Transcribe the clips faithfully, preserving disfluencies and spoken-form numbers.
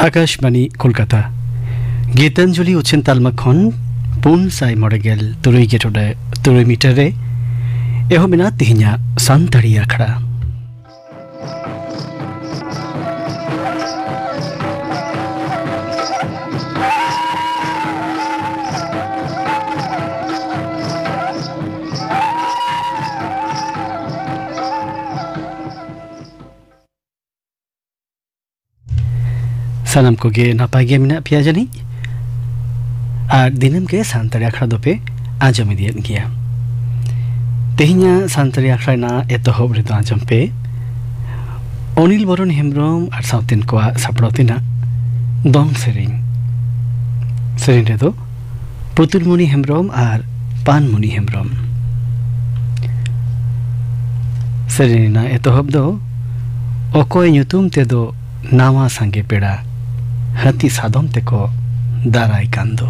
ᱟᱠᱟᱥᱵᱟᱬᱤ ᱠᱳᱞᱠᱟᱛᱟ᱾ ᱜᱤᱛᱟᱧᱡᱚᱞᱤ ᱩᱪᱷᱟᱹᱱ ᱛᱟᱞᱢᱟ ᱠᱷᱚᱱ ᱯᱩᱱ ᱥᱟᱭ ᱢᱚᱬᱮ ᱜᱮᱞ ᱛᱩᱨᱩᱭ ᱜᱮ ᱴᱚᱰᱮ ᱛᱩᱨᱩᱭ ᱢᱤᱴᱟᱨ ᱨᱮ ᱮᱦᱚᱵ ᱮᱱᱟ ᱛᱮᱦᱮᱧᱟᱜ ᱥᱟᱱᱛᱟᱲᱤ ᱟᱠᱷᱲᱟ᱾ ᱥᱟᱱᱟᱢ ᱠᱚᱜᱮ ᱱᱟᱯᱟᱭ ᱜᱮ ᱢᱮᱱᱟᱜ ᱯᱮᱭᱟ ᱡᱟᱹᱱᱤᱡ? ᱟᱨ ᱫᱤᱱᱟᱹᱢ ᱜᱮ ᱥᱟᱱᱛᱟᱲᱤ ᱟᱠᱷᱲᱟ ᱫᱚᱯᱮ ᱟᱸᱡᱚᱢ ᱤᱫᱤᱭᱮᱫ ᱜᱮᱭᱟ᱾ ᱛᱮᱦᱮᱧᱟᱜ ᱥᱟᱱᱛᱟᱲᱤ ᱟᱠᱷᱲᱟ ᱨᱮᱱᱟᱜ ᱮᱛᱚᱦᱚᱵ ᱨᱮᱫᱚ ᱟᱸᱡᱚᱢ ᱯᱮ ᱚᱱᱤᱞ ᱵᱚᱨᱚᱱ ᱦᱮᱢᱵᱨᱚᱢ ᱟᱨ ᱥᱟᱶᱛᱮᱱ ᱠᱚᱣᱟᱜ ᱥᱟᱯᱲᱟᱣ ᱛᱮᱱᱟᱜ ᱫᱚᱝ ᱥᱮᱨᱮᱧ᱾ ᱥᱮᱨᱮᱧ ᱨᱮᱫᱚ ᱯᱩᱛᱩᱞᱢᱩᱱᱤ ᱦᱮᱢᱵᱨᱚᱢ ᱟᱨ ᱯᱟᱱᱢᱩᱱᱤ ᱦᱮᱢᱵᱨᱚᱢ᱾ ᱥᱮᱨᱮᱧ ᱨᱮᱱᱟᱜ ᱮᱛᱚᱦᱚᱵ ᱫᱚ ᱚᱠᱚᱭ ᱧᱩᱛᱩᱢ ᱛᱮᱫᱚ ᱱᱟᱣᱟ ᱥᱟᱸᱜᱮ ᱯᱮᱲᱟ ᱦᱟᱹᱛᱤ ᱥᱟᱫᱚᱢ ᱛᱮᱠᱚ ᱫᱟᱨᱟᱭ ᱠᱟᱱ ᱫᱚ᱾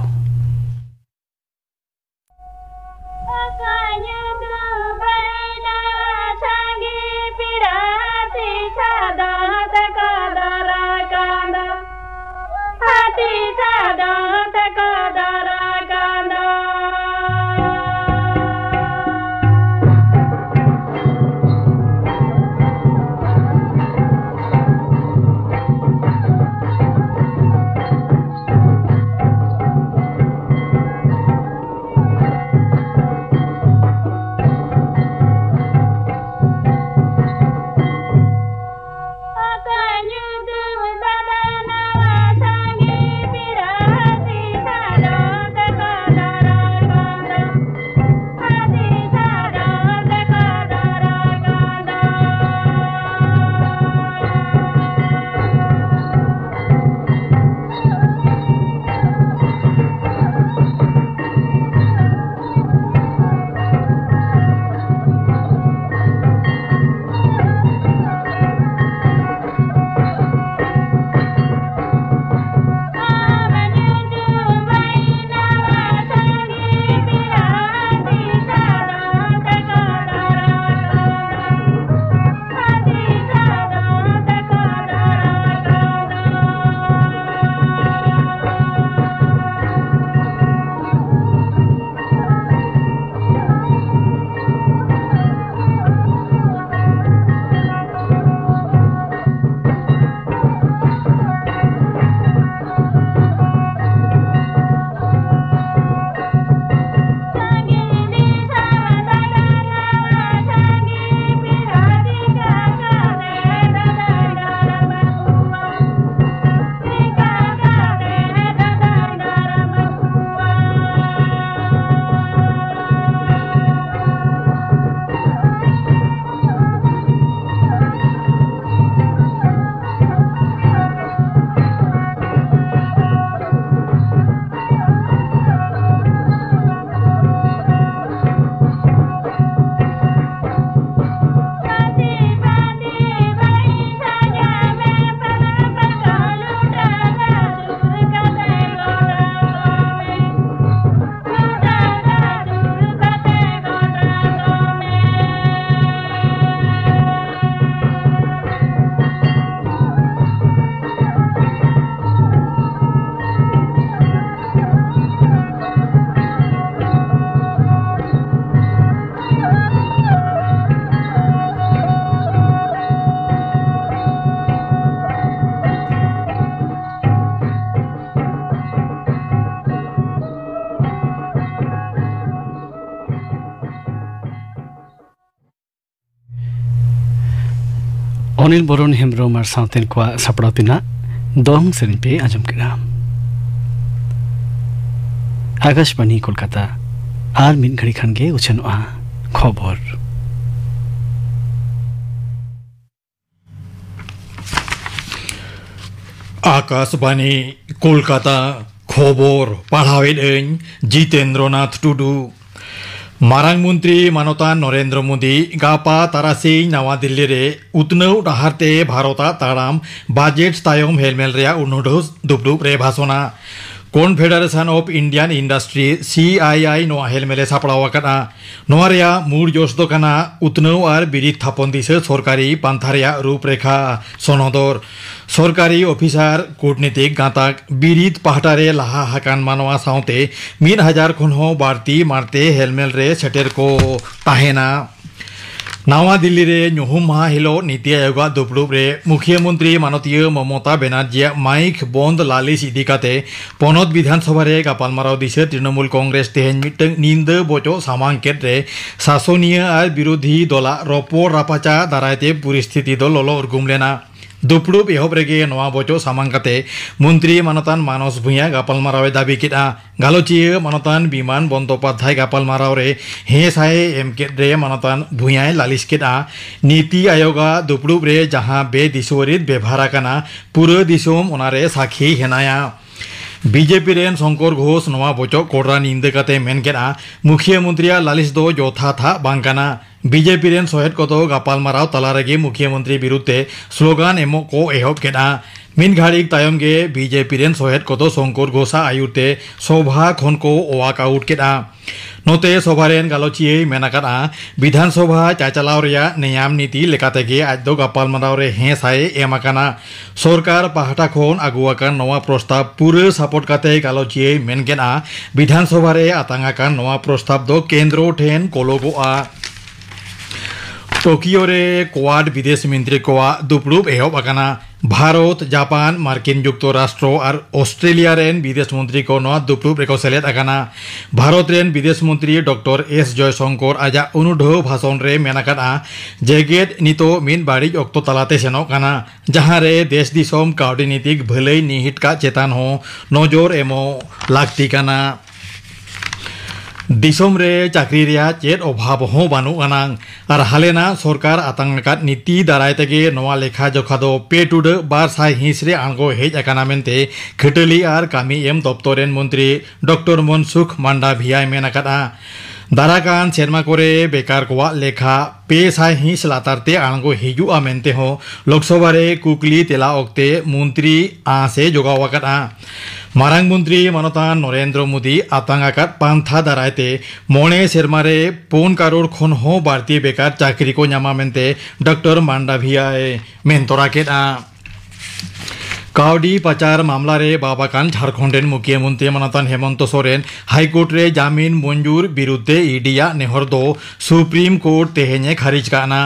ᱚᱱᱤᱞ ᱵᱚᱨᱚᱱ ᱦᱮᱢᱵᱽᱨᱚᱢ ᱟᱨ ᱥᱟᱶᱛᱮᱱ ᱠᱚᱣᱟᱜ ᱥᱟᱯᱲᱟᱣ ᱛᱮᱱᱟᱜ ᱫᱚᱝ ᱥᱮᱨᱮᱧ ᱯᱮ ᱟᱸᱡᱚᱢ ᱠᱮᱫᱟ᱾ ᱟᱠᱟᱥᱵᱟᱬᱤ ᱠᱳᱞᱠᱟᱛᱟ᱾ ᱟᱨ ᱢᱤᱫ ᱜᱷᱟᱹᱲᱤ ᱠᱷᱟᱱ ᱜᱮ ᱩᱪᱷᱟᱹᱱᱚᱜᱼᱟ ᱠᱷᱚᱵᱚᱨ᱾ ᱟᱠᱟᱥᱵᱟᱬᱤ ᱠᱳᱞᱠᱟᱛᱟ᱾ ᱠᱷᱚᱵᱚᱨ ᱯᱟᱲᱦᱟᱣᱮᱫ ᱟᱹᱧ ᱡᱤᱛᱮᱱᱫᱨᱚᱱᱟᱛᱷ ᱴᱩᱰᱩ᱾ ᱢᱟᱨᱟᱝ ᱢᱚᱱᱛᱨᱤ ᱢᱟᱱᱚᱛᱟᱱ ᱱᱚᱨᱮᱱᱫᱨᱚ ᱢᱳᱫᱤ ᱜᱟᱯᱟ ᱛᱟᱨᱟᱥᱤᱧ ᱱᱟᱣᱟ ᱫᱤᱞᱞᱤ ᱨᱮ ᱩᱛᱱᱟᱹᱣ ᱰᱟᱦᱟᱨ ᱛᱮ ᱵᱷᱟᱨᱚᱛ ᱟᱜ ᱛᱟᱲᱟᱢ ᱵᱟᱡᱮᱴ ᱛᱟᱭᱚᱢ ᱦᱮᱞᱢᱮᱞ ᱨᱮᱭᱟᱜ ᱩᱱᱩᱰᱷᱟᱹᱣ ᱫᱩᱯᱲᱩᱵ ᱨᱮ ᱵᱷᱟᱥᱚᱱᱟ᱾ Confederation of Indian Industry, ᱥᱤ ᱟᱭ ᱟᱭ, ᱱᱚᱣᱟ ᱦᱮᱞᱢᱮᱞ ᱮ ᱥᱟᱯᱲᱟᱣ ᱟᱠᱟᱫᱼᱟ᱾ ᱱᱚᱣᱟ ᱨᱮᱭᱟᱜ ᱢᱩᱲ ᱡᱚᱥ ᱫᱚ ᱠᱟᱱᱟ ᱩᱛᱱᱟᱹᱣ ᱟᱨ ᱵᱤᱨᱤᱫ ᱛᱷᱟᱯᱚᱱ ᱫᱤᱥᱟᱹ ᱥᱚᱨᱠᱟᱨᱤ ᱯᱟᱱᱛᱷᱟ ᱨᱮᱭᱟᱜ ᱨᱩᱯᱨᱮᱠᱷᱟ ᱥᱚᱱᱚᱫᱚᱨ᱾ ᱥᱚᱨᱠᱟᱨᱤ ᱚᱯᱷᱤᱥᱟᱨ, ᱠᱩᱴᱱᱤᱛᱤᱠ ᱜᱟᱸᱛᱟᱠ, ᱵᱤᱨᱤᱫ ᱯᱟᱦᱴᱟ ᱨᱮ ᱞᱟᱦᱟ ᱟᱠᱟᱱ ᱢᱟᱱᱣᱟ ᱥᱟᱶᱛᱮ ᱢᱤᱫ ᱦᱟᱡᱟᱨ ᱠᱷᱚᱱ ᱦᱚᱸ ᱵᱟᱹᱲᱛᱤ ᱢᱟᱬᱛᱮ ᱦᱮᱞᱢᱮᱞ ᱨᱮ ᱥᱮᱴᱮᱨ ᱠᱚ ᱛᱟᱦᱮᱱᱟ᱾ ᱱᱟᱣᱟ ᱫᱤᱞᱞᱤ ᱨᱮ ᱧᱩᱦᱩᱢ ᱢᱟᱦᱟ ᱦᱤᱞᱳᱜ ᱱᱤᱛᱤ ᱟᱭᱳᱜᱽ ᱟᱜ ᱫᱩᱯᱲᱩᱵ ᱨᱮ ᱢᱩᱠᱷᱤᱭᱟᱹ ᱢᱚᱱᱛᱨᱤ ᱢᱟᱱᱚᱛᱤᱭᱟᱹ ᱢᱚᱢᱚᱛᱟ ᱵᱮᱱᱟᱨᱡᱤᱭᱟᱜ ᱢᱟᱭᱤᱠ ᱵᱚᱱᱫ ᱞᱟᱹᱞᱤᱥ ᱤᱫᱤ ᱠᱟᱛᱮ ᱯᱚᱱᱚᱛ ᱵᱤᱫᱷᱟᱱ ᱥᱚᱵᱷᱟ ᱨᱮ ᱜᱟᱯᱟᱞᱢᱟᱨᱟᱣ ᱫᱤᱥᱟᱹ ᱛᱨᱤᱱᱚᱢᱩᱞ ᱠᱚᱝᱜᱨᱮᱥ ᱛᱮᱦᱮᱧ ᱢᱤᱫᱴᱟᱝ ᱧᱤᱫᱟᱹ ᱵᱚᱪᱚᱜ ᱥᱟᱢᱟᱝ ᱠᱮᱫ ᱨᱮ ᱥᱟᱥᱚᱱᱤᱭᱟᱹ ᱟᱨ ᱵᱤᱨᱳᱫᱷᱤ ᱫᱚᱞᱟᱜ ᱨᱚᱯᱚᱲ ᱨᱟᱯᱟᱪᱟᱜ ᱫᱟᱨᱟᱭ ᱛᱮ ᱯᱚᱨᱤᱥᱛᱷᱤᱛᱤ ᱫᱚ ᱞᱚᱞᱚ ᱩᱨᱜᱩᱢ ᱞᱮᱱᱟ᱾ ᱫᱩᱯᱲᱩᱵ ᱮᱦᱚᱵ ᱨᱮᱜᱮ ᱱᱚᱣᱟ ᱵᱚᱪᱚᱜ ᱥᱟᱢᱟᱝ ᱠᱟᱛᱮ ᱢᱚᱱᱛᱨᱤ ᱢᱟᱱᱚᱛᱟᱱ ᱢᱟᱱᱚᱥ ᱵᱷᱩᱸᱭᱟ ᱜᱟᱯᱟᱞᱢᱟᱨᱟᱣ ᱮ ᱫᱟᱹᱵᱤ ᱠᱮᱫᱼᱟ᱾ ᱜᱟᱞᱚᱪᱤᱭᱟᱹ ᱢᱟᱱᱚᱛᱟᱱ ᱵᱤᱢᱟᱱ ᱵᱚᱱᱫᱚᱯᱟᱫᱷᱟᱭ ᱜᱟᱯᱟᱞᱢᱟᱨᱟᱣ ᱨᱮ ᱦᱮᱸ ᱥᱟᱭ ᱮ ᱮᱢ ᱠᱮᱫ ᱨᱮ ᱢᱟᱱᱚᱛᱟᱱ ᱵᱷᱩᱸᱭᱟᱭ ᱞᱟᱹᱞᱤᱥ ᱠᱮᱫᱼᱟ, ᱱᱤᱛᱤ ᱟᱭᱳᱜᱽ ᱟᱜ ᱫᱩᱯᱲᱩᱵ ᱨᱮ ᱡᱟᱦᱟᱸ ᱵᱮᱫᱤᱥᱩᱣᱟᱹᱨᱤᱛ ᱵᱮᱵᱷᱟᱨ ᱟᱠᱟᱱᱟ, ᱯᱩᱨᱟᱹ ᱫᱤᱥᱚᱢ ᱚᱱᱟ ᱨᱮ ᱥᱟᱹᱠᱷᱤ ᱦᱮᱱᱟᱭᱟ᱾ ᱵᱤᱡᱮᱯᱤ ᱨᱮᱱ ᱥᱚᱝᱠᱚᱨ ᱜᱷᱳᱥ ᱱᱚᱣᱟ ᱵᱚᱪᱚᱜ ᱠᱚᱰᱨᱟ ᱧᱤᱫᱟᱹ ᱠᱟᱛᱮ ᱢᱮᱱ ᱠᱮᱫᱼᱟ, ᱢᱩᱠᱷᱤᱭᱟᱹ ᱢᱚᱱᱛᱨᱤᱭᱟᱜ ᱞᱟᱹᱞᱤᱥ ᱫᱚ ᱡᱚᱛᱷᱟᱛ ᱦᱟᱜ ᱵᱟᱝ ᱠᱟᱱᱟ᱾ ᱵᱤᱡᱮᱯᱤ ᱨᱮᱱ ᱥᱚᱦᱮᱫ ᱠᱚᱫᱚ ᱜᱟᱯᱟᱞᱢᱟᱨᱟᱣ ᱛᱟᱞᱟ ᱨᱮᱜᱮ ᱢᱩᱠᱷᱤᱭᱟᱹ ᱢᱚᱱᱛᱨᱤ ᱵᱤᱨᱩᱫᱷ ᱛᱮ ᱥᱞᱳᱜᱟᱱ ᱮᱢᱚᱜ ᱠᱚ ᱮᱦᱚᱵ ᱠᱮᱫᱼᱟ᱾ ᱢᱤᱫ ᱜᱷᱟᱹᱲᱤᱠ ᱛᱟᱭᱚᱢ ᱜᱮ ᱵᱤᱡᱮᱯᱤ ᱨᱮᱱ ᱥᱚᱦᱮᱫ ᱠᱚᱫᱚ ᱥᱚᱝᱠᱚᱨ ᱜᱷᱳᱥᱟᱜ ᱟᱹᱭᱩᱨ ᱛᱮ ᱥᱚᱵᱷᱟ ᱠᱷᱚᱱ ᱠᱚ ᱣᱟᱠ ᱟᱣᱩᱴ ᱠᱮᱫᱼᱟ᱾ ᱱᱚᱛᱮ ᱥᱚᱵᱷᱟ ᱨᱮᱱ ᱜᱟᱞᱚᱪᱤᱭᱟᱹᱭ ᱢᱮᱱ ᱟᱠᱟᱫᱼᱟ, ᱵᱤᱫᱷᱟᱱ ᱥᱚᱵᱷᱟ ᱪᱟᱪᱟᱞᱟᱣ ᱨᱮᱭᱟᱜ ᱱᱮᱭᱟᱢ ᱱᱤᱛᱤ ᱞᱮᱠᱟᱛᱮ ᱜᱮ ᱟᱡ ᱫᱚ ᱜᱟᱯᱟᱞᱢᱟᱨᱟᱣ ᱨᱮ ᱦᱮᱸ ᱥᱟᱭ ᱮ ᱮᱢ ᱟᱠᱟᱱᱟ᱾ ᱥᱚᱨᱠᱟᱨ ᱯᱟᱦᱴᱟ ᱠᱷᱚᱱ ᱟᱹᱜᱩ ᱟᱠᱟᱱ ᱱᱚᱣᱟ ᱯᱨᱚᱥᱛᱟᱵ ᱯᱩᱨᱟᱹ ᱥᱟᱯᱳᱨᱴ ᱠᱟᱛᱮ ᱜᱟᱞᱚᱪᱤᱭᱟᱹᱭ ᱢᱮᱱ ᱠᱮᱫᱼᱟ, ᱵᱤᱫᱷᱟᱱ ᱥᱚᱵᱷᱟ ᱨᱮ ᱟᱛᱟᱝ ᱟᱠᱟᱱ ᱱᱚᱣᱟ ᱯᱨᱚᱥᱛᱟᱵ ᱫᱚ ᱠᱮᱱᱫᱨᱚ ᱴᱷᱮᱱ ᱠᱚᱞᱚᱜᱚᱜᱼᱟ᱾ ᱴᱳᱠᱤᱭᱳ ᱨᱮ ᱠᱳᱣᱟᱰ ᱵᱤᱫᱮᱥ ᱢᱚᱱᱛᱨᱤ ᱠᱚᱣᱟᱜ ᱫᱩᱯᱲᱩᱵ ᱮᱦᱚᱵ ᱟᱠᱟᱱᱟ᱾ ᱵᱷᱟᱨᱚᱛ, ᱡᱟᱯᱟᱱ, ᱢᱟᱨᱠᱤᱱ ᱡᱩᱠᱛᱚᱨᱟᱥᱴᱨᱚ ᱟᱨ ᱚᱥᱴᱨᱮᱞᱤᱭᱟ ᱨᱮᱱ ᱵᱤᱫᱮᱥ ᱢᱚᱱᱛᱨᱤ ᱠᱚ ᱱᱚᱣᱟ ᱫᱩᱯᱲᱩᱵ ᱨᱮᱠᱚ ᱥᱮᱞᱮᱫ ᱟᱠᱟᱱᱟ᱾ ᱵᱷᱟᱨᱚᱛ ᱨᱮᱱ ᱵᱤᱫᱮᱥ ᱢᱚᱱᱛᱨᱤ ᱰᱚᱠᱴᱚᱨ ᱮᱥ ᱡᱚᱭᱥᱚᱝᱠᱚᱨ ᱟᱡᱟᱜ ᱚᱱᱩᱰᱷᱟᱹᱣ ᱵᱷᱟᱥᱚᱱ ᱨᱮ ᱢᱮᱱ ᱟᱠᱟᱫᱼᱟ, ᱡᱮᱜᱮᱛ ᱱᱤᱛᱚᱜ ᱢᱤᱫ ᱵᱟᱹᱲᱤᱡ ᱚᱠᱛᱚ ᱛᱟᱞᱟᱛᱮ ᱥᱮᱱᱚᱜ ᱠᱟᱱᱟ, ᱡᱟᱦᱟᱸ ᱨᱮ ᱫᱮᱥ ᱫᱤᱥᱚᱢ ᱠᱟᱹᱣᱰᱤ ᱱᱤᱛᱤᱠ ᱵᱷᱟᱹᱞᱟᱹᱭ ᱱᱤᱦᱤᱴ ᱠᱟᱜ ᱪᱮᱛᱟᱱ ᱦᱚᱸ ᱱᱚᱡᱚᱨ ᱮᱢᱚᱜ ᱞᱟᱹᱠᱛᱤ ᱠᱟᱱᱟ᱾ ᱫᱤᱥᱚᱢ ᱨᱮ ᱪᱟᱹᱠᱨᱤ ᱨᱮᱭᱟᱜ ᱪᱮᱫ ᱚᱵᱷᱟᱵᱽ ᱦᱚᱸ ᱵᱟᱹᱱᱩᱜ ᱟᱱᱟᱝ ᱟᱨ ᱦᱟᱞᱮᱱᱟᱜ ᱥᱚᱨᱠᱟᱨ ᱟᱛᱟᱝ ᱟᱠᱟᱫ ᱱᱤᱛᱤ ᱫᱟᱨᱟᱭ ᱛᱮᱜᱮ ᱱᱚᱣᱟ ᱞᱮᱠᱷᱟ ᱡᱚᱠᱷᱟ ᱫᱚ ᱯᱮ ᱴᱩᱰᱟᱹᱜ ᱵᱟᱨ ᱥᱟᱭ ᱦᱤᱸᱥ ᱨᱮ ᱟᱬᱜᱚ ᱦᱮᱡ ᱟᱠᱟᱱᱟ ᱢᱮᱱᱛᱮ ᱠᱷᱟᱹᱴᱟᱹᱞᱤ ᱟᱨ ᱠᱟᱹᱢᱤ ᱮᱢ ᱫᱚᱯᱛᱚᱨ ᱨᱮᱱ ᱢᱚᱱᱛᱨᱤ ᱰᱚᱠᱴᱚᱨ ᱢᱚᱱᱥᱩᱠᱷ ᱢᱟᱱᱰᱟᱵᱷᱤᱭᱟᱭ ᱢᱮᱱ ᱟᱠᱟᱫᱼᱟ᱾ ᱫᱟᱨᱟᱠᱟᱱ ᱥᱮᱨᱢᱟ ᱠᱚᱨᱮ ᱵᱮᱠᱟᱨ ᱠᱚᱣᱟᱜ ᱞᱮᱠᱷᱟ ᱯᱮ ᱥᱟᱭ ᱦᱤᱸᱥ ᱞᱟᱛᱟᱨ ᱛᱮ ᱟᱬᱜᱚ ᱦᱤᱡᱩᱜᱼᱟ ᱢᱮᱱᱛᱮ ᱦᱚᱸ ᱞᱳᱠᱥᱚᱵᱷᱟ ᱨᱮ ᱠᱩᱠᱞᱤ ᱛᱮᱞᱟ ᱚᱠᱛᱮ ᱢᱚᱱᱛᱨᱤ ᱟᱸᱥ ᱮ ᱡᱚᱜᱟᱣ ᱟᱠᱟᱫᱼᱟ᱾ ᱢᱟᱨᱟᱝ ᱢᱚᱱᱛᱨᱤ ᱢᱟᱱᱚᱛᱟᱱ ᱱᱚᱨᱮᱱᱫᱨᱚ ᱢᱳᱫᱤ ᱟᱛᱟᱝ ᱟᱠᱟᱫ ᱯᱟᱱᱛᱷᱟ ᱫᱟᱨᱟᱭ ᱛᱮ ᱢᱚᱬᱮ ᱥᱮᱨᱢᱟ ᱨᱮ ᱯᱩᱱ ᱠᱟᱨᱳᱲ ᱠᱷᱚᱱ ᱦᱚᱸ ᱵᱟᱹᱲᱛᱤ ᱵᱮᱠᱟᱨ ᱪᱟᱹᱠᱨᱤ ᱠᱚ ᱧᱟᱢᱟ ᱢᱮᱱᱛᱮ ᱰᱚᱠᱴᱚᱨ ᱢᱟᱱᱰᱟᱵᱷᱤᱭᱟᱭ ᱢᱮᱱ ᱛᱚᱨᱟ ᱠᱮᱫᱼᱟ᱾ ᱠᱟᱹᱣᱰᱤ ᱯᱟᱪᱟᱨ ᱢᱟᱢᱞᱟ ᱨᱮ ᱵᱟᱵ ᱟᱠᱟᱱ ᱡᱷᱟᱲᱠᱷᱚᱸᱰ ᱨᱮᱱ ᱢᱩᱠᱷᱤᱭᱟᱹ ᱢᱚᱱᱛᱨᱤ ᱢᱟᱱᱚᱛᱟᱱ ᱦᱮᱢᱚᱱᱛᱚ ᱥᱚᱨᱮᱱ ᱦᱟᱭᱠᱳᱨᱴ ᱨᱮ ᱡᱟᱢᱤᱱ ᱢᱚᱧᱡᱩᱨ ᱵᱤᱨᱩᱫᱽ ᱛᱮ ᱤᱰᱤᱭᱟᱜ ᱱᱮᱦᱚᱨ ᱫᱚ ᱥᱩᱯᱨᱤᱢ ᱠᱳᱨᱴ ᱛᱮᱦᱮᱧ ᱮ ᱠᱷᱟᱨᱤᱡ ᱠᱟᱜᱼᱟ᱾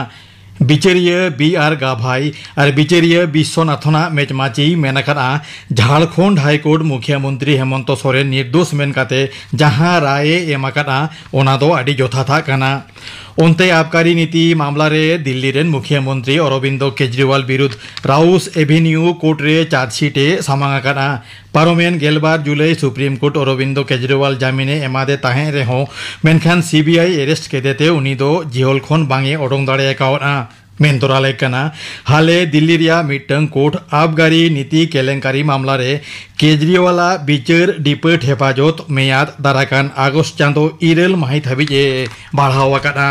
ᱵᱤᱪᱟᱹᱨᱤᱭᱟᱹ ᱵᱤ ᱟᱨ ᱜᱟᱵᱷᱟᱭ ᱟᱨ ᱵᱤᱪᱟᱹᱨᱤᱭᱟᱹ ᱵᱤᱥᱥᱚᱱᱟᱛᱷᱚᱱᱟᱜ ᱢᱮᱪᱢᱟᱪᱤ ᱢᱮᱱ ᱟᱠᱟᱫᱼᱟ, ᱡᱷᱟᱲᱠᱷᱚᱸᱰ ᱦᱟᱭᱠᱳᱨᱴ ᱢᱩᱠᱷᱤᱭᱟᱹ ᱢᱚᱱᱛᱨᱤ ᱦᱮᱢᱚᱱᱛᱚ ᱥᱚᱨᱮᱱ ᱱᱤᱨᱫᱳᱥ ᱢᱮᱱ ᱠᱟᱛᱮ ᱡᱟᱦᱟᱸ ᱨᱟᱭ ᱮ ᱮᱢ ᱟᱠᱟᱫᱼᱟ, ᱚᱱᱟ ᱫᱚ ᱟᱹᱰᱤ ᱡᱚᱛᱷᱟᱛᱟᱜ ᱠᱟᱱᱟ᱾ ᱚᱱᱛᱮ ᱟᱵᱠᱟᱨᱤ ᱱᱤᱛᱤ ᱢᱟᱢᱞᱟ ᱨᱮ ᱫᱤᱞᱞᱤ ᱨᱮᱱ ᱢᱩᱠᱷᱤᱭᱟᱹ ᱢᱚᱱᱛᱨᱤ ᱚᱨᱚᱵᱤᱱᱫᱚ ᱠᱮᱡᱨᱤᱣᱟᱞ ᱵᱤᱨᱩᱫᱷ ᱨᱟᱣᱩᱥ ᱮᱵᱷᱮᱱᱤᱭᱩ ᱠᱳᱨᱴ ᱨᱮ ᱪᱟᱨᱡᱽᱥᱤᱴ ᱮ ᱥᱟᱢᱟᱝ ᱟᱠᱟᱫᱼᱟ᱾ ᱯᱟᱨᱚᱢᱮᱱ ᱜᱮᱞᱵᱟᱨ ᱡᱩᱞᱟᱭ ᱥᱩᱯᱨᱤᱢ ᱠᱳᱨᱴ ᱚᱨᱚᱵᱤᱱᱫᱚ ᱠᱮᱡᱨᱤᱣᱟᱞ ᱡᱟᱢᱤᱱ ᱮ ᱮᱢᱟᱫᱮ ᱛᱟᱦᱮᱸ ᱨᱮᱦᱚᱸ, ᱢᱮᱱᱠᱷᱟᱱ ᱥᱤᱵᱤᱟᱭ ᱮᱨᱮᱥᱴ ᱠᱮᱫᱮ ᱛᱮ ᱩᱱᱤ ᱫᱚ ᱡᱤᱦᱚᱞ ᱠᱷᱚᱱ ᱵᱟᱝ ᱮ ᱚᱰᱚᱝ ᱫᱟᱲᱮ ᱟᱠᱟᱣᱫᱼᱟ᱾ ᱢᱮᱱ ᱛᱚᱨᱟ ᱞᱮᱠ ᱠᱟᱱᱟ, ᱦᱟᱞᱮ ᱫᱤᱞᱞᱤ ᱨᱮᱭᱟᱜ ᱢᱤᱫᱴᱟᱝ ᱠᱳᱨᱴ ᱟᱵᱜᱟᱨᱤ ᱱᱤᱛᱤ ᱠᱮᱞᱮᱝᱠᱟᱨᱤ ᱢᱟᱢᱞᱟ ᱨᱮ ᱠᱮᱡᱨᱤᱣᱟᱞᱟᱜ ᱵᱤᱪᱟᱹᱨ ᱰᱤᱯᱟᱹᱴ ᱦᱮᱯᱟᱡᱚᱛ ᱢᱮᱭᱟᱫ ᱫᱟᱨᱟᱠᱟᱱ ᱟᱜᱚᱥᱴ ᱪᱟᱸᱫᱚ ᱤᱨᱟᱹᱞ ᱢᱟᱹᱦᱤᱛ ᱦᱟᱹᱵᱤᱡ ᱮ ᱵᱟᱲᱦᱟᱣ ᱟᱠᱟᱫᱼᱟ᱾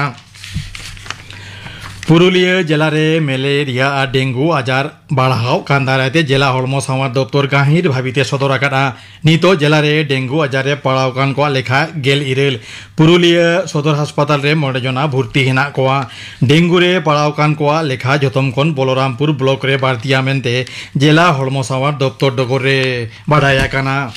ᱯᱩᱨᱩᱞᱤᱭᱟᱹ ᱡᱮᱞᱟ ᱨᱮ ᱢᱮᱞᱮᱨᱤᱭᱟ ᱟᱨ ᱰᱮᱝᱜᱩ ᱟᱡᱟᱨ ᱵᱟᱲᱦᱟᱣ ᱠᱟᱱ ᱫᱟᱨᱟᱭ ᱛᱮ ᱡᱮᱞᱟ ᱦᱚᱲᱢᱚ ᱥᱟᱶᱟᱨ ᱫᱚᱯᱛᱚᱨ ᱜᱟᱹᱦᱤᱨ ᱵᱷᱟᱵᱤᱛᱮ ᱥᱚᱫᱚᱨ ᱟᱠᱟᱫᱼᱟ᱾ ᱱᱤᱛᱚᱜ ᱡᱮᱞᱟ ᱨᱮ ᱰᱮᱝᱜᱩ ᱟᱡᱟᱨ ᱨᱮ ᱯᱟᱲᱟᱣ ᱟᱠᱟᱱ ᱠᱚᱣᱟᱜ ᱞᱮᱠᱷᱟ ᱜᱮᱞ ᱤᱨᱟᱹᱞ᱾ ᱯᱩᱨᱩᱞᱤᱭᱟᱹ ᱥᱚᱫᱚᱨ ᱦᱟᱥᱯᱟᱛᱟᱞ ᱨᱮ ᱢᱚᱬᱮ ᱡᱚᱱᱟ ᱵᱷᱩᱨᱛᱤ ᱦᱮᱱᱟᱜ ᱠᱚᱣᱟ᱾ ᱰᱮᱝᱜᱩ ᱨᱮ ᱯᱟᱲᱟᱣ ᱟᱠᱟᱱ ᱠᱚᱣᱟᱜ ᱞᱮᱠᱷᱟ ᱡᱷᱚᱛᱚᱢ ᱠᱷᱚᱱ ᱵᱚᱞᱚᱨᱟᱢᱯᱩᱨ ᱵᱞᱚᱠ ᱨᱮ ᱵᱟᱹᱲᱛᱤᱭᱟ ᱢᱮᱱᱛᱮ ᱡᱮᱞᱟ ᱦᱚᱲᱢᱚ ᱥᱟᱶᱟᱨ ᱫᱚᱯᱛᱚᱨ ᱰᱚᱜᱚᱨ ᱨᱮ ᱵᱟᱰᱟᱭ ᱟᱠᱟᱱᱟ᱾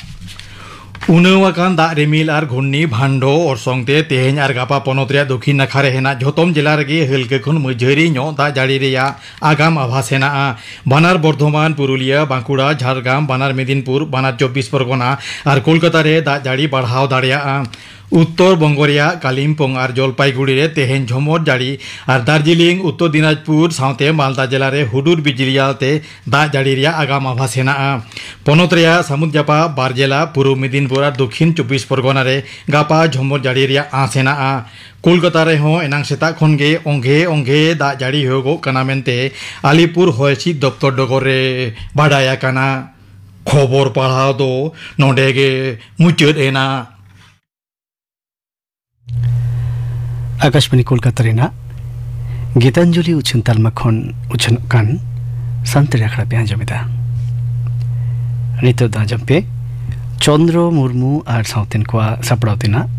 ᱩᱱᱟᱹᱣ ᱟᱠᱟᱱ ᱫᱟᱜ ᱨᱤᱢᱤᱞ ᱟᱨ ᱜᱷᱩᱨᱱᱤ ᱵᱷᱟᱱᱰᱳ ᱚᱨᱥᱚᱝ ᱛᱮ ᱛᱮᱦᱮᱧ ᱟᱨ ᱜᱟᱯᱟ ᱯᱚᱱᱚᱛ ᱨᱮᱭᱟᱜ ᱫᱚᱠᱷᱤᱱ ᱱᱟᱠᱷᱟ ᱨᱮ ᱦᱮᱱᱟᱜ ᱡᱷᱚᱛᱚᱢ ᱡᱮᱞᱟ ᱨᱮᱜᱮ ᱦᱟᱹᱞᱠᱟᱹ ᱠᱷᱚᱱ ᱢᱟᱹᱡᱷᱟᱹᱨᱤ ᱧᱚᱜ ᱫᱟᱜ ᱡᱟᱹᱲᱤ ᱨᱮᱭᱟᱜ ᱟᱜᱟᱢ ᱟᱵᱷᱟᱥ ᱦᱮᱱᱟᱜᱼᱟ᱾ ᱵᱟᱱᱟᱨ ᱵᱚᱨᱫᱷᱚᱢᱟᱱ, ᱯᱩᱨᱩᱞᱤᱭᱟᱹ, ᱵᱟᱸᱠᱩᱲᱟ, ᱡᱷᱟᱲᱜᱨᱟᱢ, ᱵᱟᱱᱟᱨ ᱢᱮᱫᱤᱱᱯᱩᱨ, ᱵᱟᱱᱟᱨ ᱪᱚᱵᱵᱤᱥ ᱯᱚᱨᱜᱚᱱᱟ ᱟᱨ ᱠᱳᱞᱠᱟᱛᱟ ᱨᱮ ᱫᱟᱜ ᱡᱟᱹᱲᱤ ᱵᱟᱲᱦᱟᱣ ᱫᱟᱲᱮᱭᱟᱜᱼᱟ᱾ ᱩᱛᱛᱚᱨ ᱵᱚᱝᱜᱚ ᱨᱮᱭᱟᱜ ᱠᱟᱞᱤᱢᱯᱚᱝ ᱟᱨ ᱡᱚᱞᱯᱟᱭᱜᱩᱲᱤ ᱨᱮ ᱛᱮᱦᱮᱧ ᱡᱷᱚᱢᱚᱨ ᱡᱟᱹᱲᱤ ᱟᱨ ᱫᱟᱨᱡᱤᱞᱤᱝ, ᱩᱛᱛᱚᱨ ᱫᱤᱱᱟᱡᱽᱯᱩᱨ ᱥᱟᱶᱛᱮ ᱢᱟᱞᱫᱟ ᱡᱮᱞᱟ ᱨᱮ ᱦᱩᱰᱩᱨ ᱵᱤᱡᱽᱞᱤ ᱟᱛᱮ ᱫᱟᱜ ᱡᱟᱹᱲᱤ ᱨᱮᱭᱟᱜ ᱟᱜᱟᱢ ᱟᱵᱷᱟᱥ ᱦᱮᱱᱟᱜᱼᱟ᱾ ᱯᱚᱱᱚᱛ ᱨᱮᱭᱟᱜ ᱥᱟᱹᱢᱩᱫ ᱡᱟᱯᱟᱜ ᱵᱟᱨ ᱡᱮᱞᱟ, ᱯᱩᱨᱩᱵ ᱢᱮᱫᱤᱱᱯᱩᱨ ᱟᱨ ᱫᱚᱠᱷᱤᱱ ᱪᱚᱵᱵᱤᱥ ᱯᱚᱨᱜᱚᱱᱟ ᱨᱮ ᱜᱟᱯᱟ ᱡᱷᱚᱢᱚᱨ ᱡᱟᱹᱲᱤ ᱨᱮᱭᱟᱜ ᱟᱸᱥ ᱦᱮᱱᱟᱜᱼᱟ᱾ ᱠᱳᱞᱠᱟᱛᱟ ᱨᱮᱦᱚᱸ ᱮᱱᱟᱝ ᱥᱮᱛᱟᱜ ᱠᱷᱚᱱ ᱜᱮ ᱚᱝᱜᱷᱮ ᱚᱝᱜᱷᱮ ᱫᱟᱜ ᱡᱟᱹᱲᱤ ᱦᱩᱭᱩᱜᱚᱜ ᱠᱟᱱᱟ ᱢᱮᱱᱛᱮ ᱟᱞᱤᱯᱩᱨ ᱦᱚᱭ ᱦᱤᱸᱥᱤᱫ ᱫᱚᱯᱛᱚᱨ ᱰᱚᱜᱚᱨ ᱨᱮ ᱵᱟᱰᱟᱭ ᱟᱠᱟᱱᱟ᱾ ᱠᱷᱚᱵᱚᱨ ᱯᱟᱲᱦᱟᱣ ᱫᱚ ᱱᱚᱰᱮ ᱜᱮ ᱢᱩᱪᱟᱹᱫ ᱮᱱᱟ᱾ ᱟᱠᱟᱥᱵᱟᱬᱤ ᱠᱳᱞᱠᱟᱛᱟ ᱨᱮᱱᱟᱜ ᱜᱤᱛᱟᱧᱡᱚᱞᱤ ᱩᱪᱷᱟᱹᱱ ᱛᱟᱞᱢᱟ ᱠᱷᱚᱱ ᱩᱪᱷᱟᱹᱱᱚᱜ ᱠᱟᱱ ᱥᱟᱱᱛᱟᱲᱤ ᱟᱠᱷᱲᱟ ᱯᱮ ᱟᱸᱡᱚᱢ ᱮᱫᱟ᱾ ᱱᱤᱛᱚᱜ ᱫᱚ ᱟᱸᱡᱚᱢ ᱯᱮ ᱪᱚᱱᱫᱨᱚ ᱢᱩᱨᱢᱩ ᱟᱨ ᱥᱟᱶᱛᱮᱱ ᱠᱚᱣᱟᱜ ᱥᱟᱯᱲᱟᱣ ᱛᱮᱱᱟᱜ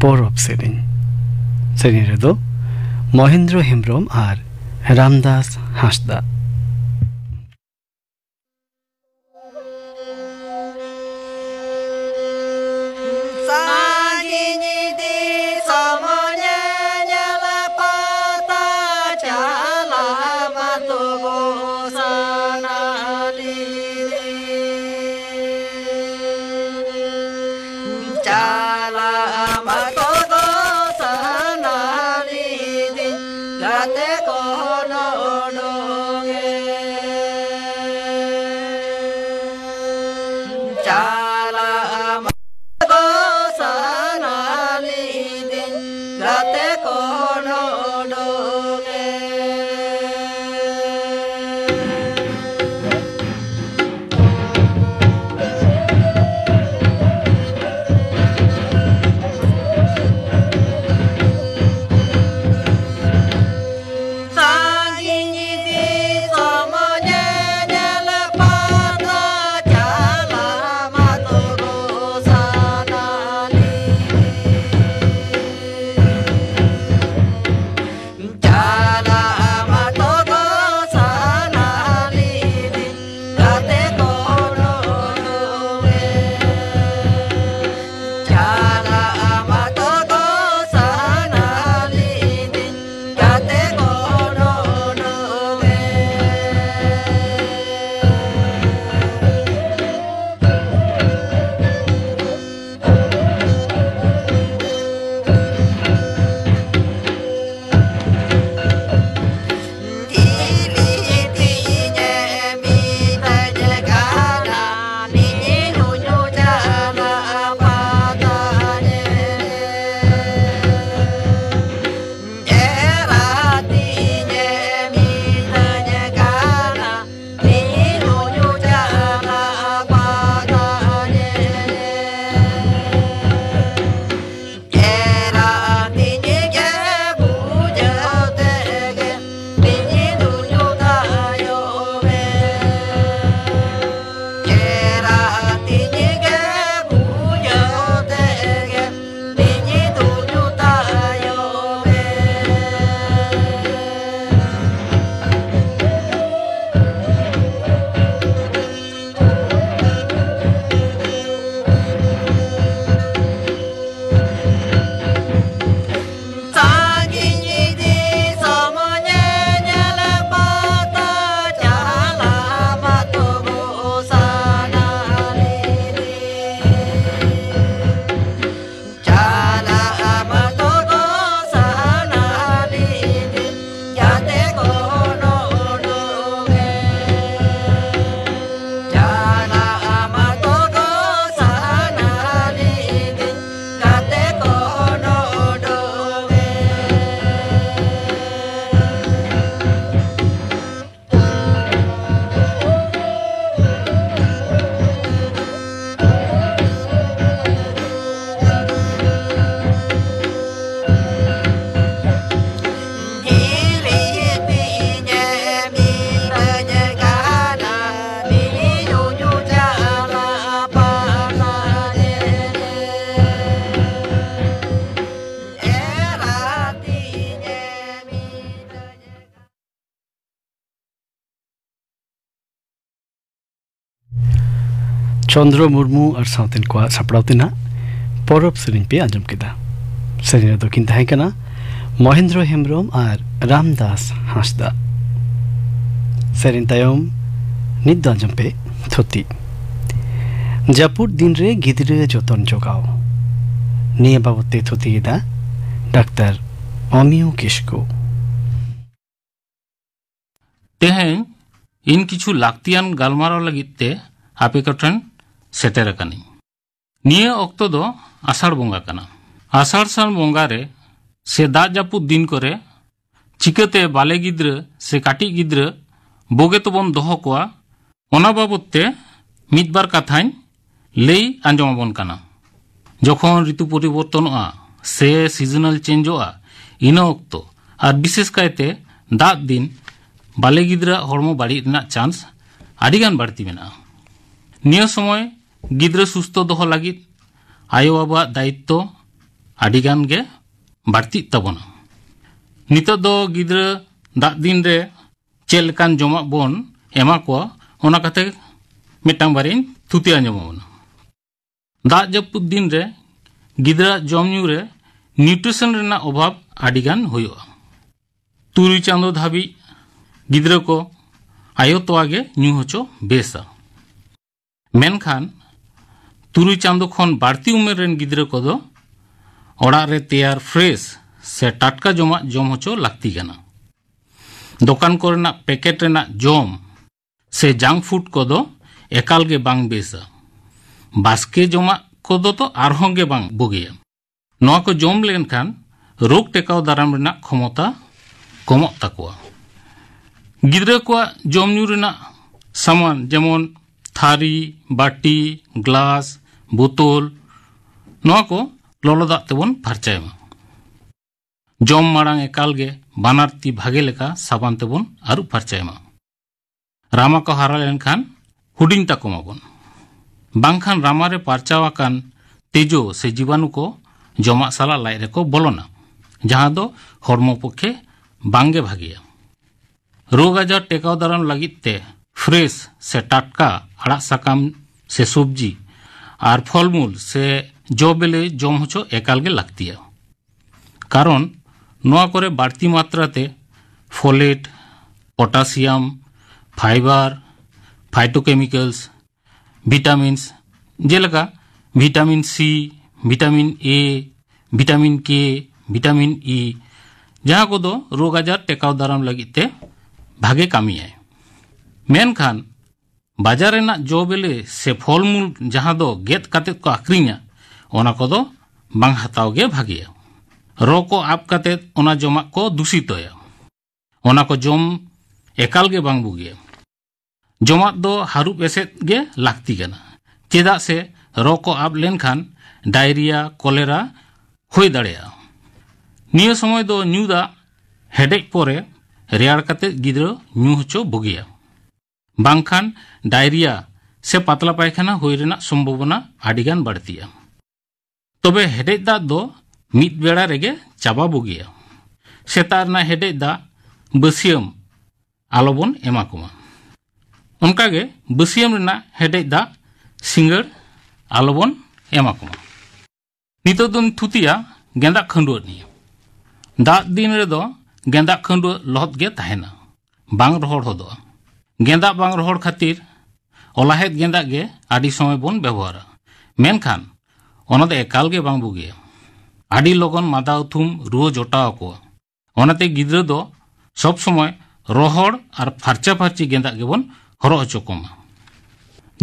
ᱯᱚᱨᱚᱵᱽ ᱥᱮᱨᱮᱧ᱾ ᱥᱮᱨᱮᱧ ᱨᱮᱫᱚ ᱢᱚᱦᱮᱱᱫᱨᱚ ᱦᱮᱢᱵᱨᱚᱢ ᱟᱨ ᱨᱟᱢᱫᱟᱥ ᱦᱟᱸᱥᱫᱟ᱾ ᱥᱟᱺᱜᱤᱧ ᱫᱤᱥᱚᱢ ᱧᱮᱧᱮᱞ ᱯᱟᱛᱟ ᱪᱟᱞᱟᱣ ᱢᱟᱛᱚ ᱜᱚ ᱥᱟᱱᱟ ᱞᱤᱫᱤᱧ᱾ ᱪᱟᱞᱟᱣ ᱢᱟᱛᱚ ᱜᱚ ᱥᱟᱱᱟ ᱞᱤᱫᱤᱧ᱾ ᱜᱟᱛᱮ ᱠᱚ ᱦᱚᱸ ᱚᱰᱚᱝ ᱪᱚᱱᱫᱨᱚ ᱢᱩᱨᱢᱩ ᱟᱨ ᱥᱟᱶᱛᱮᱱ ᱠᱚᱣᱟᱜ ᱥᱟᱯᱲᱟᱣ ᱛᱮᱱᱟᱜ ᱯᱚᱨᱚᱵᱽ ᱥᱮᱨᱮᱧ ᱯᱮ ᱟᱸᱡᱚᱢ ᱠᱮᱫᱟ᱾ ᱥᱮᱨᱮᱧ ᱨᱮᱫᱚ ᱠᱤᱱ ᱛᱟᱦᱮᱸ ᱠᱟᱱᱟ ᱢᱚᱦᱮᱱᱫᱨᱚ ᱦᱮᱢᱵᱨᱚᱢ ᱟᱨ ᱨᱟᱢᱫᱟᱥ ᱦᱟᱸᱥᱫᱟ᱾ ᱥᱮᱨᱮᱧ ᱛᱟᱭᱚᱢ ᱱᱤᱛ ᱫᱚ ᱟᱸᱡᱚᱢ ᱯᱮ ᱛᱷᱩᱛᱤ᱾ ᱡᱟᱹᱯᱩᱫ ᱫᱤᱱ ᱨᱮ ᱜᱤᱫᱽᱨᱟᱹ ᱡᱚᱛᱚᱱ ᱡᱚᱜᱟᱣ᱾ ᱱᱤᱭᱟᱹ ᱵᱟᱵᱚᱛ ᱛᱮ ᱛᱷᱩᱛᱤᱭᱮᱫᱟ ᱰᱟᱠᱛᱟᱨ ᱚᱢᱤᱭᱩ ᱠᱤᱥᱠᱩ᱾ ᱛᱮᱦᱮᱧ ᱤᱧ ᱠᱤᱪᱷᱩ ᱞᱟᱹᱠᱛᱤᱭᱟᱱ ᱜᱟᱞᱢᱟᱨᱟᱣ ᱞᱟᱹᱜᱤᱫ ᱛᱮ ᱟᱯᱮ ᱠᱚᱴᱷᱮᱱ ᱥᱮᱴᱮᱨ ᱟᱠᱟᱱᱟᱹᱧ᱾ ᱱᱤᱭᱟᱹ ᱚᱠᱛᱚ ᱫᱚ ᱟᱥᱟᱲ ᱵᱚᱸᱜᱟ ᱠᱟᱱᱟ᱾ ᱟᱥᱟᱲ ᱥᱟᱱ ᱵᱚᱸᱜᱟ ᱨᱮ ᱥᱮ ᱫᱟᱜ ᱡᱟᱹᱯᱩᱫ ᱫᱤᱱ ᱠᱚᱨᱮ ᱪᱤᱠᱟᱹᱛᱮ ᱵᱟᱞᱮ ᱜᱤᱫᱽᱨᱟᱹ ᱥᱮ ᱠᱟᱹᱴᱤᱡ ᱜᱤᱫᱽᱨᱟᱹ ᱵᱩᱜᱤ ᱛᱮᱵᱚᱱ ᱫᱚᱦᱚ ᱠᱚᱣᱟ, ᱚᱱᱟ ᱵᱟᱵᱚᱛ ᱛᱮ ᱢᱤᱫ ᱵᱟᱨ ᱠᱟᱛᱷᱟᱧ ᱞᱟᱹᱭ ᱟᱸᱡᱚᱢ ᱟᱵᱚᱱ ᱠᱟᱱᱟ᱾ ᱡᱚᱠᱷᱚᱱ ᱨᱤᱛᱩ ᱯᱚᱨᱤᱵᱚᱨᱛᱚᱱᱚᱜᱼᱟ ᱥᱮ ᱥᱤᱡᱚᱱᱟᱞ ᱪᱮᱧᱡᱚᱜᱼᱟ, ᱤᱱᱟᱹ ᱚᱠᱛᱚ ᱟᱨ ᱵᱤᱥᱮᱥ ᱠᱟᱭᱛᱮ ᱫᱟᱜ ᱫᱤᱱ ᱵᱟᱞᱮ ᱜᱤᱫᱽᱨᱟᱹᱣᱟᱜ ᱦᱚᱲᱢᱚ ᱵᱟᱹᱲᱤᱡ ᱨᱮᱱᱟᱜ ᱪᱟᱱᱥ ᱟᱹᱰᱤᱜᱟᱱ ᱵᱟᱹᱲᱛᱤ ᱢᱮᱱᱟᱜᱼᱟ᱾ ᱱᱤᱭᱟᱹ ᱥᱚᱢᱚᱭ ᱜᱤᱫᱽᱨᱟᱹ ᱥᱩᱥᱛᱷᱚ ᱫᱚᱦᱚ ᱞᱟᱹᱜᱤᱫ ᱟᱭᱳᱼᱵᱟᱵᱟᱣᱟᱜ ᱫᱟᱭᱤᱛᱛᱚ ᱟᱹᱰᱤᱜᱟᱱ ᱜᱮ ᱵᱟᱹᱲᱛᱤᱜ ᱛᱟᱵᱚᱱᱟ᱾ ᱱᱤᱛᱚᱜ ᱫᱚ ᱜᱤᱫᱽᱨᱟᱹ ᱫᱟᱜ ᱫᱤᱱ ᱨᱮ ᱪᱮᱫ ᱞᱮᱠᱟᱱ ᱡᱚᱢᱟᱜ ᱵᱚᱱ ᱮᱢᱟ ᱠᱚᱣᱟ, ᱚᱱᱟ ᱠᱟᱛᱷᱟ ᱢᱤᱫᱴᱟᱝ ᱵᱟᱨᱭᱟᱧ ᱛᱷᱩᱛᱤ ᱟᱸᱡᱚᱢ ᱟᱵᱚᱱᱟ᱾ ᱫᱟᱜ ᱡᱟᱹᱯᱩᱫ ᱫᱤᱱ ᱨᱮ ᱜᱤᱫᱽᱨᱟᱹᱣᱟᱜ ᱡᱚᱢ ᱧᱩ ᱨᱮ ᱱᱤᱭᱩᱴᱨᱤᱥᱚᱱ ᱨᱮᱱᱟᱜ ᱚᱵᱷᱟᱵᱽ ᱟᱹᱰᱤᱜᱟᱱ ᱦᱩᱭᱩᱜᱼᱟ᱾ ᱛᱩᱨᱩᱭ ᱪᱟᱸᱫᱚ ᱫᱷᱟᱹᱵᱤᱡ ᱜᱤᱫᱽᱨᱟᱹ ᱠᱚ ᱟᱭᱳ ᱛᱚᱣᱟ ᱜᱮ ᱧᱩ ᱦᱚᱪᱚ ᱵᱮᱥᱟ᱾ ᱢᱮᱱᱠᱷᱟᱱ ᱛᱩᱨᱩᱭ ᱪᱟᱸᱫᱚ ᱠᱷᱚᱱ ᱵᱟᱹᱲᱛᱤ ᱩᱢᱮᱨ ᱨᱮᱱ ᱜᱤᱫᱽᱨᱟᱹ ᱠᱚᱫᱚ ᱚᱲᱟᱜ ᱨᱮ ᱛᱮᱭᱟᱨ ᱯᱷᱨᱮᱥ ᱥᱮ ᱴᱟᱴᱠᱟ ᱡᱚᱢᱟᱜ ᱡᱚᱢ ᱦᱚᱪᱚ ᱞᱟᱹᱠᱛᱤ ᱠᱟᱱᱟ᱾ ᱫᱚᱠᱟᱱ ᱠᱚᱨᱮᱱᱟᱜ ᱯᱮᱠᱮᱴ ᱨᱮᱱᱟᱜ ᱡᱚᱢ ᱥᱮ ᱡᱟᱝᱠ ᱯᱷᱩᱰ ᱠᱚᱫᱚ ᱮᱠᱟᱞ ᱜᱮ ᱵᱟᱝ ᱵᱮᱥᱟ᱾ ᱵᱟᱥᱠᱮ ᱡᱚᱢᱟᱜ ᱠᱚᱫᱚ ᱛᱚ ᱟᱨᱦᱚᱸ ᱜᱮ ᱵᱟᱝ ᱵᱩᱜᱤᱭᱟ᱾ ᱱᱚᱣᱟ ᱠᱚ ᱡᱚᱢ ᱞᱮᱱᱠᱷᱟᱱ ᱨᱳᱜᱽ ᱴᱮᱠᱟᱣ ᱫᱟᱨᱟᱢ ᱨᱮᱱᱟᱜ ᱠᱷᱚᱢᱚᱛᱟ ᱠᱚᱢᱚᱜ ᱛᱟᱠᱚᱣᱟ᱾ ᱜᱤᱫᱽᱨᱟᱹ ᱠᱚᱣᱟᱜ ᱡᱚᱢ ᱧᱩ ᱨᱮᱱᱟᱜ ᱥᱟᱢᱟᱱ, ᱡᱮᱢᱚᱱ ᱛᱷᱟᱹᱨᱤ, ᱵᱟᱹᱴᱤ, ᱜᱞᱟᱥ, ᱵᱳᱛᱳᱞ, ᱱᱚᱣᱟ ᱠᱚ ᱞᱚᱞᱚ ᱫᱟᱜ ᱛᱮᱵᱚᱱ ᱯᱷᱟᱨᱪᱟᱭ ᱢᱟ᱾ ᱡᱚᱢ ᱢᱟᱲᱟᱝ ᱮᱠᱟᱞ ᱜᱮ ᱵᱟᱱᱟᱨ ᱛᱤ ᱵᱷᱟᱜᱮ ᱞᱮᱠᱟ ᱥᱟᱵᱟᱱ ᱛᱮᱵᱚᱱ ᱟᱹᱨᱩᱵ ᱯᱷᱟᱨᱪᱟᱭ ᱢᱟ᱾ ᱨᱟᱢᱟ ᱠᱚ ᱦᱟᱨᱟ ᱞᱮᱱᱠᱷᱟᱱ ᱦᱩᱰᱤᱧ ᱛᱟᱠᱚ ᱢᱟᱵᱚᱱ, ᱵᱟᱝᱠᱷᱟᱱ ᱨᱟᱢᱟ ᱨᱮ ᱯᱟᱨᱪᱟᱣ ᱟᱠᱟᱱ ᱛᱮᱡᱳ ᱥᱮ ᱡᱤᱵᱟᱱᱩ ᱠᱚ ᱡᱚᱢᱟᱜ ᱥᱟᱞᱟᱜ ᱞᱟᱡ ᱨᱮᱠᱚ ᱵᱚᱞᱚᱱᱟ, ᱡᱟᱦᱟᱸ ᱫᱚ ᱦᱚᱲᱢᱚ ᱯᱚᱠᱠᱷᱮ ᱵᱟᱝᱜᱮ ᱵᱷᱟᱜᱮᱭᱟ᱾ ᱨᱳᱜᱽ ᱟᱡᱟᱨ ᱴᱮᱠᱟᱣ ᱫᱟᱨᱟᱢ ᱞᱟᱹᱜᱤᱫ ᱛᱮ ᱯᱷᱨᱮᱥ ᱥᱮ ᱴᱟᱴᱠᱟ ᱟᱲᱟᱜ ᱥᱟᱠᱟᱢ ᱥᱮ ᱥᱚᱵᱽᱡᱤ ᱟᱨ ᱯᱷᱚᱞᱢᱩᱞ ᱥᱮ ᱡᱚ ᱵᱤᱞᱤ ᱡᱚᱢ ᱦᱚᱪᱚ ᱮᱠᱟᱞ ᱜᱮ ᱞᱟᱹᱠᱛᱤᱭᱟ᱾ ᱠᱟᱨᱚᱱ ᱱᱚᱣᱟ ᱠᱚᱨᱮ ᱵᱟᱹᱲᱛᱤ ᱢᱟᱛᱨᱟ ᱛᱮ ᱯᱷᱚᱞᱮᱴ, ᱯᱚᱴᱟᱥᱤᱭᱟᱢ, ᱯᱷᱟᱭᱵᱟᱨ, ᱯᱷᱟᱭᱴᱳᱠᱮᱢᱤᱠᱮᱞᱥ, ᱵᱷᱤᱴᱟᱢᱤᱱᱥ, ᱡᱮᱞᱮᱠᱟ ᱵᱷᱤᱴᱟᱢᱤᱱ ᱥᱤ, ᱵᱷᱤᱴᱟᱢᱤᱱ ᱮ, ᱵᱷᱤᱴᱟᱢᱤᱱ ᱠᱮ, ᱵᱷᱤᱴᱟᱢᱤᱱ ᱤ, ᱡᱟᱦᱟᱸ ᱠᱚᱫᱚ ᱨᱳᱜᱽ ᱟᱡᱟᱨ ᱴᱮᱠᱟᱣ ᱫᱟᱨᱟᱢ ᱞᱟᱹᱜᱤᱫ ᱛᱮ ᱵᱷᱟᱜᱮ ᱠᱟᱹᱢᱤᱭᱟᱭ᱾ ᱢᱮᱱᱠᱷᱟᱱ ᱵᱟᱡᱟᱨ ᱨᱮᱱᱟᱜ ᱡᱚ ᱵᱤᱞᱤ ᱥᱮ ᱯᱷᱚᱞᱢᱩᱞ ᱡᱟᱦᱟᱸ ᱫᱚ ᱜᱮᱫ ᱠᱟᱛᱮᱫ ᱠᱚ ᱟᱠᱷᱨᱤᱧᱟ, ᱚᱱᱟ ᱠᱚᱫᱚ ᱵᱟᱝ ᱦᱟᱛᱟᱣ ᱜᱮ ᱵᱷᱟᱜᱮᱭᱟ᱾ ᱨᱚ ᱠᱚ ᱟᱵ ᱠᱟᱛᱮᱫ ᱚᱱᱟ ᱡᱚᱢᱟᱜ ᱠᱚ ᱫᱩᱥᱤᱛᱚᱭᱟ᱾ ᱚᱱᱟ ᱠᱚ ᱡᱚᱢ ᱮᱠᱟᱞ ᱜᱮ ᱵᱟᱝ ᱵᱩᱜᱤᱭᱟ᱾ ᱡᱚᱢᱟᱜ ᱫᱚ ᱦᱟᱹᱨᱩᱵ ᱮᱥᱮᱫ ᱜᱮ ᱞᱟᱹᱠᱛᱤ ᱠᱟᱱᱟ, ᱪᱮᱫᱟᱜ ᱥᱮ ᱨᱚ ᱠᱚ ᱟᱵ ᱞᱮᱱᱠᱷᱟᱱ ᱰᱟᱭᱨᱤᱭᱟ, ᱠᱚᱞᱮᱨᱟ ᱦᱩᱭ ᱫᱟᱲᱮᱭᱟᱜᱼᱟ᱾ ᱱᱤᱭᱟᱹ ᱥᱚᱢᱚᱭ ᱫᱚ ᱧᱩ ᱫᱟᱜ ᱦᱮᱰᱮᱡ ᱯᱚᱨᱮ ᱨᱮᱭᱟᱲ ᱠᱟᱛᱮ ᱜᱤᱫᱽᱨᱟᱹ ᱧᱩ ᱦᱚᱪᱚ ᱵᱩᱜᱤᱭᱟ᱾ ᱵᱟᱝᱠᱷᱟᱱ ᱰᱟᱭᱨᱤᱭᱟ ᱥᱮ ᱯᱟᱛᱞᱟ ᱯᱟᱭᱠᱷᱟᱱᱟ ᱦᱩᱭ ᱨᱮᱱᱟᱜ ᱥᱚᱢᱵᱷᱚᱵᱚᱱᱟ ᱟᱹᱰᱤᱜᱟᱱ ᱵᱟᱹᱲᱛᱤᱜᱼᱟ᱾ ᱛᱚᱵᱮ ᱦᱮᱰᱮᱡ ᱫᱟᱜ ᱫᱚ ᱢᱤᱫ ᱵᱮᱲᱟ ᱨᱮᱜᱮ ᱪᱟᱵᱟ ᱵᱩᱜᱤᱭᱟ᱾ ᱥᱮᱛᱟᱜ ᱨᱮᱱᱟᱜ ᱦᱮᱰᱮᱡ ᱫᱟᱜ ᱵᱟᱹᱥᱭᱟᱹᱢ ᱟᱞᱚᱵᱚᱱ ᱮᱢᱟ ᱠᱚᱢᱟ᱾ ᱚᱱᱠᱟᱜᱮ ᱵᱟᱹᱥᱭᱟᱹᱢ ᱨᱮᱱᱟᱜ ᱦᱮᱰᱮᱡ ᱫᱟᱜ ᱥᱤᱸᱜᱟᱹᱲ ᱟᱞᱚᱵᱚᱱ ᱮᱢᱟ ᱠᱚᱢᱟ᱾ ᱱᱤᱛᱚᱜ ᱫᱚᱧ ᱛᱷᱩᱛᱤᱭᱟ ᱜᱮᱸᱫᱟᱜ ᱠᱷᱟᱹᱰᱩᱣᱟᱹᱜ ᱱᱤᱭᱮ᱾ ᱫᱟᱜ ᱫᱤᱱ ᱨᱮᱫᱚ ᱜᱮᱸᱫᱟᱜ ᱠᱷᱟᱹᱰᱩᱣᱟᱹᱜ ᱞᱚᱦᱚᱫ ᱜᱮ ᱛᱟᱦᱮᱱᱟ, ᱵᱟᱝ ᱨᱚᱦᱚᱲ ᱦᱚᱫᱚᱜᱼᱟ᱾ ᱜᱮᱸᱫᱟᱜ ᱵᱟᱝ ᱨᱚᱦᱚᱲ ᱠᱷᱟᱹᱛᱤᱨ ᱚᱞᱟᱦᱮᱫ ᱜᱮᱸᱫᱟᱜ ᱜᱮ ᱟᱹᱰᱤ ᱥᱚᱢᱚᱭ ᱵᱚᱱ ᱵᱮᱵᱚᱦᱟᱨᱟ, ᱢᱮᱱᱠᱷᱟᱱ ᱚᱱᱟ ᱫᱚ ᱮᱠᱟᱞ ᱜᱮ ᱵᱟᱝ ᱵᱩᱜᱤᱭᱟ᱾ ᱟᱹᱰᱤ ᱞᱚᱜᱚᱱ ᱢᱟᱫᱟ ᱩᱛᱷᱩᱢ ᱨᱩᱣᱟᱹ ᱡᱚᱴᱟᱣ ᱟᱠᱚᱣᱟ᱾ ᱚᱱᱟᱛᱮ ᱜᱤᱫᱽᱨᱟᱹ ᱫᱚ ᱥᱚᱵ ᱥᱚᱢᱚᱭ ᱨᱚᱦᱚᱲ ᱟᱨ ᱯᱷᱟᱨᱪᱟ ᱯᱷᱟᱨᱪᱤ ᱜᱮᱸᱫᱟᱜ ᱜᱮᱵᱚᱱ ᱦᱚᱨᱚᱜ ᱦᱚᱪᱚ ᱠᱚᱢᱟ᱾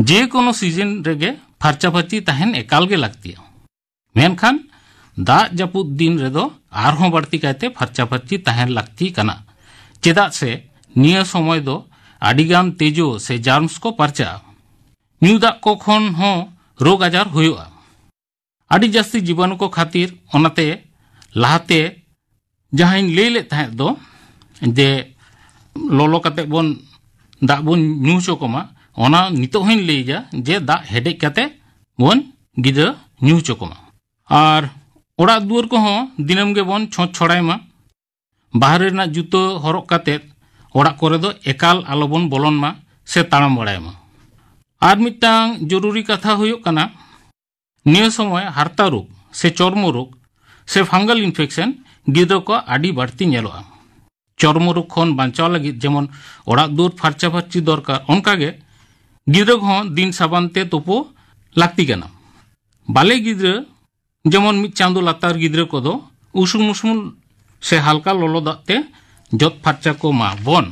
ᱡᱮ ᱠᱳᱱᱳ ᱥᱤᱡᱤᱱ ᱨᱮᱜᱮ ᱯᱷᱟᱨᱪᱟ ᱯᱷᱟᱨᱪᱤ ᱛᱟᱦᱮᱱ ᱮᱠᱟᱞ ᱜᱮ ᱞᱟᱹᱠᱛᱤᱭᱟ᱾ ᱢᱮᱱᱠᱷᱟᱱ ᱫᱟᱜ ᱡᱟᱹᱯᱩᱫ ᱫᱤᱱ ᱨᱮᱫᱚ ᱟᱨᱦᱚᱸ ᱵᱟᱹᱲᱛᱤ ᱠᱟᱭᱛᱮ ᱯᱷᱟᱨᱪᱟ ᱯᱷᱟᱨᱪᱤ ᱛᱟᱦᱮᱱ ᱞᱟᱹᱠᱛᱤ ᱠᱟᱱᱟ, ᱪᱮᱫᱟᱜ ᱥᱮ ᱱᱤᱭᱟᱹ ᱥᱚᱢᱚᱭ ᱫᱚ ᱟᱹᱰᱤᱜᱟᱱ ᱛᱮᱡᱳ ᱥᱮ ᱡᱟᱨᱢᱥ ᱠᱚ ᱯᱟᱨᱪᱟᱜᱼᱟ᱾ ᱧᱩ ᱫᱟᱜ ᱠᱚ ᱠᱷᱚᱱ ᱦᱚᱸ ᱨᱳᱜᱽ ᱟᱡᱟᱨ ᱦᱩᱭᱩᱜᱼᱟ᱾ ᱟᱹᱰᱤ ᱡᱟᱹᱥᱛᱤ ᱡᱤᱵᱟᱱᱩ ᱠᱚ ᱠᱷᱟᱹᱛᱤᱨ᱾ ᱚᱱᱟᱛᱮ ᱞᱟᱦᱟᱛᱮ ᱡᱟᱦᱟᱸᱧ ᱞᱟᱹᱭ ᱞᱮᱫ ᱛᱟᱦᱮᱸᱫ ᱫᱚ, ᱡᱮ ᱞᱚᱞᱚ ᱠᱟᱛᱮ ᱵᱚᱱ ᱫᱟᱜ ᱵᱚᱱ ᱧᱩ ᱦᱚᱪᱚ ᱠᱚᱢᱟ, ᱚᱱᱟ ᱱᱤᱛᱚᱜ ᱦᱚᱸᱧ ᱞᱟᱹᱭ ᱜᱮᱭᱟ ᱡᱮ ᱫᱟᱜ ᱦᱮᱰᱮᱡ ᱠᱟᱛᱮ ᱵᱚᱱ ᱜᱤᱫᱽᱨᱟᱹ ᱧᱩ ᱦᱚᱪᱚ ᱠᱚᱢᱟ᱾ ᱟᱨ ᱚᱲᱟᱜ ᱫᱩᱣᱟᱹᱨ ᱠᱚᱦᱚᱸ ᱫᱤᱱᱟᱹᱢ ᱜᱮᱵᱚᱱ ᱪᱷᱚᱸᱪ ᱪᱷᱚᱲᱟᱭ ᱢᱟ᱾ ᱵᱟᱦᱨᱮ ᱨᱮᱱᱟᱜ ᱡᱩᱛᱟᱹ ᱦᱚᱨᱚᱜ ᱠᱟᱛᱮ ᱚᱲᱟᱜ ᱠᱚᱨᱮ ᱫᱚ ᱮᱠᱟᱞ ᱟᱞᱚᱵᱚᱱ ᱵᱚᱞᱚᱱ ᱢᱟ᱾ ᱥᱮ ᱛᱟᱲᱟᱢ ᱵᱟᱲᱟᱭ ᱢᱟ᱾ ᱟᱨ ᱢᱤᱫᱴᱟᱝ ᱡᱚᱨᱩᱨᱤ ᱠᱟᱛᱷᱟ ᱦᱩᱭᱩᱜ ᱠᱟᱱᱟ, ᱱᱤᱭᱟᱹ ᱥᱚᱢᱚᱭ ᱦᱟᱨᱛᱟ ᱨᱳᱜᱽ ᱥᱮ ᱪᱚᱨᱢᱚ ᱨᱳᱜᱽ ᱥᱮ fungal infection ᱜᱤᱫᱽᱨᱟᱹ ᱠᱚ ᱟᱹᱰᱤ ᱵᱟᱹᱲᱛᱤ ᱧᱮᱞᱚᱜᱼᱟ᱾ ᱪᱚᱨᱢᱚ ᱨᱳᱜᱽ ᱠᱷᱚᱱ ᱵᱟᱧᱪᱟᱣ ᱞᱟᱹᱜᱤᱫ ᱡᱮᱢᱚᱱ ᱚᱲᱟᱜ ᱫᱩᱣᱟᱹᱨ ᱯᱷᱟᱨᱪᱟ ᱯᱷᱟᱹᱨᱪᱤ ᱫᱚᱨᱠᱟᱨ, ᱚᱱᱠᱟᱜᱮ ᱜᱤᱫᱽᱨᱟᱹ ᱠᱚᱦᱚᱸ ᱫᱤᱱ ᱥᱟᱵᱟᱱ ᱛᱮ ᱛᱳᱯᱳ ᱞᱟᱹᱠᱛᱤ ᱠᱟᱱᱟ᱾ ᱵᱟᱞᱮ ᱜᱤᱫᱽᱨᱟᱹ, ᱡᱮᱢᱚᱱ ᱢᱤᱫ ᱪᱟᱸᱫᱳ ᱞᱟᱛᱟᱨ ᱜᱤᱫᱽᱨᱟᱹ ᱠᱚᱫᱚ ᱩᱥᱩᱞ ᱢᱩᱥᱩᱞ ᱥᱮ ᱦᱟᱞᱠᱟ ᱞᱚᱞᱚ ᱫᱟᱜ ᱛᱮ ᱡᱚᱫ ᱯᱷᱟᱨᱪᱟ ᱠᱚᱢᱟ ᱵᱚᱱ᱾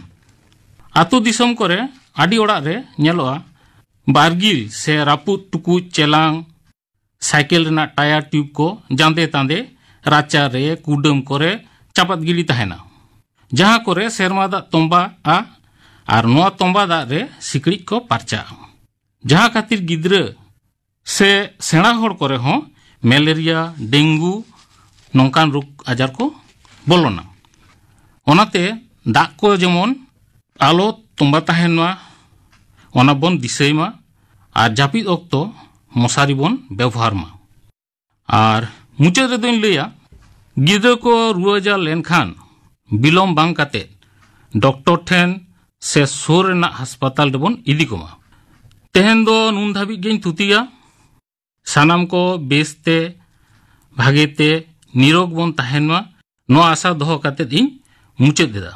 ᱟᱛᱳ ᱫᱤᱥᱚᱢ ᱠᱚᱨᱮ ᱟᱹᱰᱤ ᱚᱲᱟᱜ ᱨᱮ ᱧᱮᱞᱚᱜᱼᱟ, ᱵᱟᱨᱜᱤᱞ ᱥᱮ ᱨᱟᱹᱯᱩᱫ ᱴᱩᱠᱩᱡ ᱪᱮᱞᱟᱝ, ᱥᱟᱭᱠᱮᱞ ᱨᱮᱱᱟᱜ ᱴᱟᱭᱟᱨ ᱴᱤᱭᱩᱵᱽ ᱠᱚ ᱡᱟᱸᱫᱮ ᱛᱟᱸᱫᱮ ᱨᱟᱪᱟ ᱨᱮ, ᱠᱩᱰᱟᱹᱢ ᱠᱚᱨᱮ ᱪᱟᱯᱟᱫ ᱜᱤᱰᱤ ᱛᱟᱦᱮᱱᱟ, ᱡᱟᱦᱟᱸ ᱠᱚᱨᱮ ᱥᱮᱨᱢᱟ ᱫᱟᱜ ᱛᱚᱸᱵᱟᱜᱼᱟ ᱟᱨ ᱱᱚᱣᱟ ᱛᱚᱸᱵᱟ ᱫᱟᱜ ᱨᱮ ᱥᱤᱠᱲᱤᱡ ᱠᱚ ᱯᱟᱨᱪᱟᱜᱼᱟ᱾ ᱡᱟᱦᱟᱸ ᱠᱷᱟᱹᱛᱤᱨ ᱜᱤᱫᱽᱨᱟᱹ ᱥᱮ ᱥᱮᱬᱟ ᱦᱚᱲ ᱠᱚᱨᱮ ᱦᱚᱸ ᱢᱮᱞᱮᱨᱤᱭᱟ, ᱰᱮᱝᱜᱩ ᱱᱚᱝᱠᱟᱱ ᱨᱳᱜᱽ ᱟᱡᱟᱨ ᱠᱚ ᱵᱚᱞᱚᱱᱟ᱾ ᱚᱱᱟᱛᱮ ᱫᱟᱜ ᱠᱚ ᱡᱮᱢᱚᱱ ᱟᱞᱚ ᱛᱚᱸᱵᱟ ᱛᱟᱦᱮᱱ ᱢᱟ, ᱚᱱᱟ ᱵᱚᱱ ᱫᱤᱥᱟᱹᱭ ᱢᱟ᱾ ᱟᱨ ᱡᱟᱹᱯᱤᱫ ᱚᱠᱛᱚ ᱢᱚᱥᱟᱨᱤ ᱵᱚᱱ ᱵᱮᱵᱚᱦᱟᱨ ᱢᱟ᱾ ᱟᱨ ᱢᱩᱪᱟᱹᱫ ᱨᱮᱫᱚᱧ ᱞᱟᱹᱭᱟ, ᱜᱤᱫᱽᱨᱟᱹ ᱠᱚ ᱨᱩᱣᱟᱹ ᱟᱡᱟᱨ ᱞᱮᱱᱠᱷᱟᱱ ᱵᱤᱞᱚᱢ ᱵᱟᱝ ᱠᱟᱛᱮ ᱰᱚᱠᱴᱚᱨ ᱴᱷᱮᱱ ᱥᱮ ᱥᱩᱨ ᱨᱮᱱᱟᱜ ᱦᱟᱥᱯᱟᱛᱟᱞ ᱨᱮᱵᱚᱱ ᱤᱫᱤ ᱠᱚᱢᱟ᱾ ᱛᱮᱦᱮᱧ ᱫᱚ ᱱᱩᱱ ᱫᱷᱟᱹᱵᱤᱡ ᱜᱤᱧ ᱛᱷᱩᱛᱤᱭᱟ᱾ ᱥᱟᱱᱟᱢ ᱠᱚ ᱵᱮᱥ ᱛᱮ, ᱵᱷᱟᱜᱮ ᱛᱮ, ᱱᱤᱨᱳᱜᱽ ᱵᱚᱱ ᱛᱟᱦᱮᱱ ᱢᱟ, ᱱᱚᱣᱟ ᱟᱥᱟ ᱫᱚᱦᱚ ᱠᱟᱛᱮ ᱤᱧ ᱢᱩᱪᱟᱹᱫ ᱮᱫᱟ᱾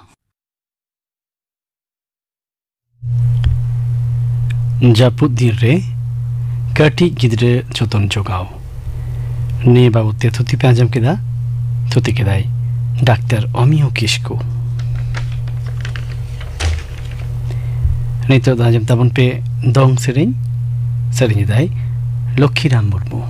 ᱡᱟᱹᱯᱩᱫ ᱫᱤᱱ ᱨᱮ ᱠᱟᱹᱴᱤᱡ ᱜᱤᱫᱽᱨᱟᱹ ᱡᱚᱛᱚᱱ ᱡᱚᱜᱟᱣ, ᱱᱤᱭᱟᱹ ᱵᱟᱵᱚᱫ ᱛᱮ ᱛᱷᱩᱛᱤ ᱯᱮ ᱟᱸᱡᱚᱢ ᱠᱮᱫᱟ᱾ ᱛᱷᱩᱛᱤ ᱠᱮᱫᱟᱭ ᱰᱟᱠᱛᱟᱨ ᱚᱢᱤᱭᱚ ᱠᱤᱥᱠᱩ᱾ ᱱᱤᱛᱚᱜ ᱫᱚ ᱟᱸᱡᱚᱢ ᱛᱟᱵᱚᱱ ᱯᱮ ᱫᱚᱝ ᱥᱮᱨᱮᱧ᱾ ᱥᱮᱨᱮᱧ ᱮᱫᱟᱭ ᱞᱚᱠᱠᱷᱤᱨᱟᱢ ᱢᱩᱨᱢᱩ᱾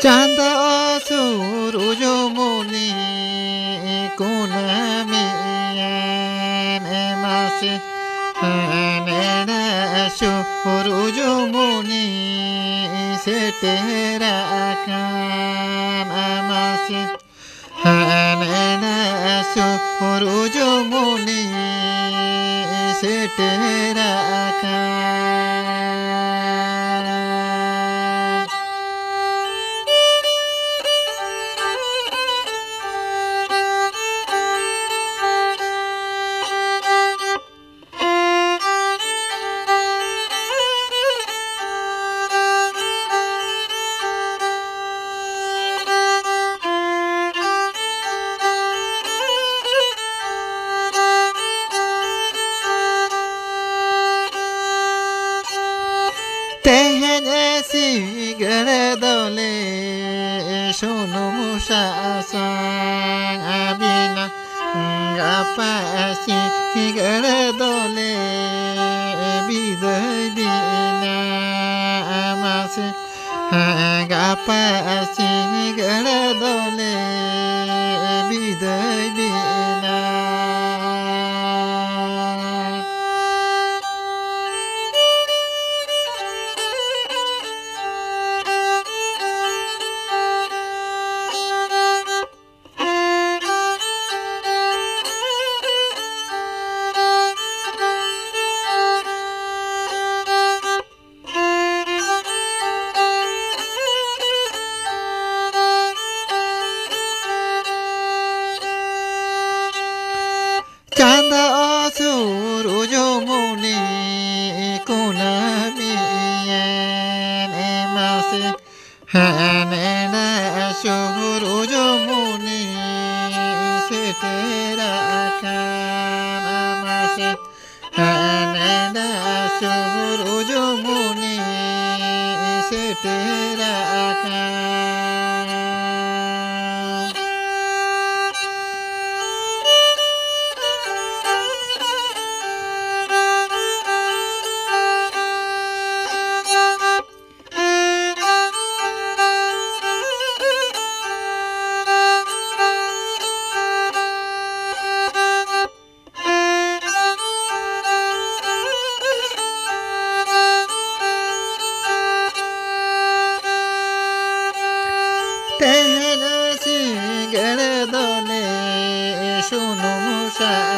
ᱪᱟᱸᱫᱚ ᱥᱩᱨᱩᱡ ᱢᱩᱱᱤ ᱠᱩᱱᱟᱹᱢᱤ ᱮᱢ ᱮᱢᱟ ᱥᱮ ᱦᱟᱱᱮᱲᱟ ᱥᱩᱨᱩᱡᱽ ᱢᱩᱱᱤ ᱥᱮᱴᱮᱨ ᱟᱠᱟᱱ ᱢᱟᱥᱮ᱾ ᱦᱟᱱᱮ ᱥᱩᱨᱩᱡᱽ ᱢᱩᱱᱤ ᱥᱮᱴᱮᱨ ᱟᱠᱟᱱ᱾ ᱛᱮᱦᱮᱧ ᱥᱤᱸᱜᱟᱹᱲ ᱫᱚᱞᱮ ᱥᱩᱱᱩᱢ ᱥᱟᱥᱟᱝ ᱟᱹᱵᱤᱱᱟ᱾ ᱜᱟᱯᱟ ᱥᱤᱸᱜᱟᱹᱲ ᱫᱚᱞᱮ ᱵᱤᱫᱟᱹᱭ ᱵᱤᱱᱟ ᱢᱟᱥᱮ᱾ ᱜᱟᱯᱟ ᱥᱤᱸᱜᱟᱹᱲ ᱫᱚᱞᱮ ᱵᱤᱫᱟᱹᱭ ᱵᱤᱱᱟ᱾ ᱪᱟᱸᱫᱚ ᱥᱩᱨᱩᱡᱽ ᱢᱩᱱᱤ ᱠᱩᱱᱟᱹᱢᱤ ᱮᱱ ᱢᱟᱥᱮ᱾ ᱦᱟᱱᱮ ᱥᱩᱨᱩᱡᱽ ᱢᱩᱱᱤ ᱥᱮᱴᱮᱨ ᱟᱠᱟᱱ ᱢᱟᱥᱮ᱾ ᱦᱟᱱᱮ ᱥᱩᱨᱩᱡᱽ ᱢᱩᱱᱤ ᱥᱮᱴᱮᱨ ᱟᱠᱟᱱ᱾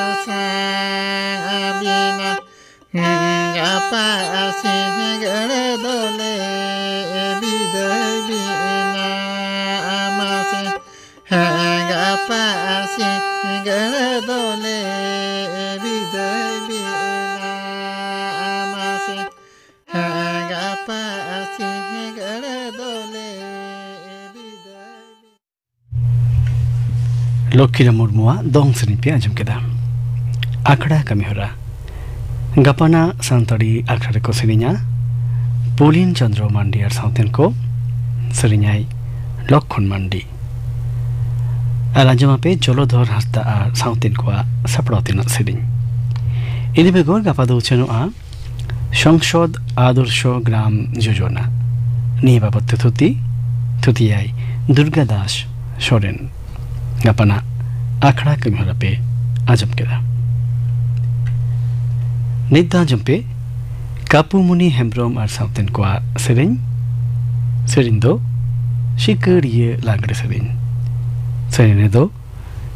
ᱟᱥᱟ ᱟᱹᱵᱤᱱᱟ, ᱜᱟᱯᱟ ᱥᱤᱸᱜᱟᱹᱲ ᱫᱚᱞᱮ ᱵᱤᱫᱟᱹᱭ ᱵᱤᱱᱟ ᱢᱟᱥᱮ᱾ ᱜᱟᱯᱟ ᱥᱤᱸᱜᱟᱹᱲ ᱫᱚᱞᱮ ᱵᱤᱫᱟᱹᱭ ᱵᱤᱱᱟ ᱢᱟᱥᱮ᱾ ᱜᱟᱯᱟ ᱥᱤᱸᱜᱟᱹᱲ ᱫᱚᱞᱮ ᱵᱤᱫᱟᱹᱭ ᱵᱤᱱᱟ᱾ ᱞᱚᱠᱠᱷᱤᱨᱟᱢ ᱢᱩᱨᱢᱩᱣᱟᱜ ᱫᱚᱝ ᱥᱮᱨᱮᱧ ᱯᱮ ᱟᱸᱡᱚᱢ ᱠᱮᱫᱟ᱾ ᱟᱠᱷᱲᱟ ᱠᱟᱹᱢᱤᱦᱚᱨᱟ᱾ ᱜᱟᱯᱟᱱᱟᱜ ᱥᱟᱱᱛᱟᱲᱤ ᱟᱠᱷᱲᱟ ᱨᱮᱠᱚ ᱥᱮᱨᱮᱧᱟ ᱯᱩᱞᱤᱱ ᱪᱚᱸᱫᱽᱨᱚ ᱢᱟᱱᱰᱤ ᱟᱨ ᱥᱟᱶᱛᱮᱱ ᱠᱚ, ᱥᱮᱨᱮᱧᱟᱭ ᱞᱚᱠᱠᱷᱚᱱ ᱢᱟᱱᱰᱤ᱾ ᱟᱨ ᱟᱸᱡᱚᱢᱟᱯᱮ ᱡᱚᱞᱚᱫᱷᱚᱨ ᱦᱟᱸᱥᱫᱟ ᱟᱨ ᱥᱟᱶᱛᱮᱱ ᱠᱚᱣᱟᱜ ᱥᱟᱯᱲᱟᱣ ᱛᱮᱱᱟᱜ ᱥᱮᱨᱮᱧ᱾ ᱤᱱᱟᱹ ᱵᱮᱜᱚᱨ ᱜᱟᱯᱟ ᱫᱚ ᱩᱪᱷᱟᱹᱱᱚᱜᱼᱟ ᱥᱚᱝᱥᱚᱫᱽ ᱟᱫᱚᱨᱥᱚ ᱜᱨᱟᱢ ᱡᱳᱡᱚᱱᱟ᱾ ᱱᱤᱭᱟᱹ ᱵᱟᱵᱚᱫ ᱛᱮ ᱛᱷᱩᱛᱤ, ᱛᱷᱩᱛᱤᱭᱟᱭ ᱫᱩᱨᱜᱟ ᱫᱟᱥ ᱥᱚᱨᱮᱱ᱾ ᱜᱟᱯᱟᱱᱟᱜ ᱟᱠᱷᱲᱟ ᱠᱟᱹᱢᱤᱦᱚᱨᱟ ᱯᱮ ᱟᱸᱡᱚᱢ ᱠᱮᱫᱟ᱾ ᱱᱤᱛ ᱫᱚ ᱟᱸᱡᱚᱢ ᱯᱮ ᱠᱟᱯᱩᱢᱩᱱᱤ ᱦᱮᱢᱵᱨᱚᱢ ᱟᱨ ᱥᱟᱶᱛᱮᱱ ᱠᱚᱣᱟᱜ ᱥᱮᱨᱮᱧ᱾ ᱥᱮᱨᱮᱧ ᱫᱚ ᱥᱤᱠᱟᱹᱨᱤᱭᱟᱹ ᱞᱟᱜᱽᱲᱮ ᱥᱮᱨᱮᱧ᱾ ᱥᱮᱨᱮᱧ ᱨᱮᱫᱚ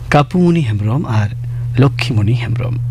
ᱠᱟᱯᱩᱢᱩᱱᱤ ᱦᱮᱢᱵᱨᱚᱢ ᱟᱨ ᱞᱚᱠᱠᱷᱤᱢᱩᱱᱤ ᱦᱮᱢᱵᱨᱚᱢ᱾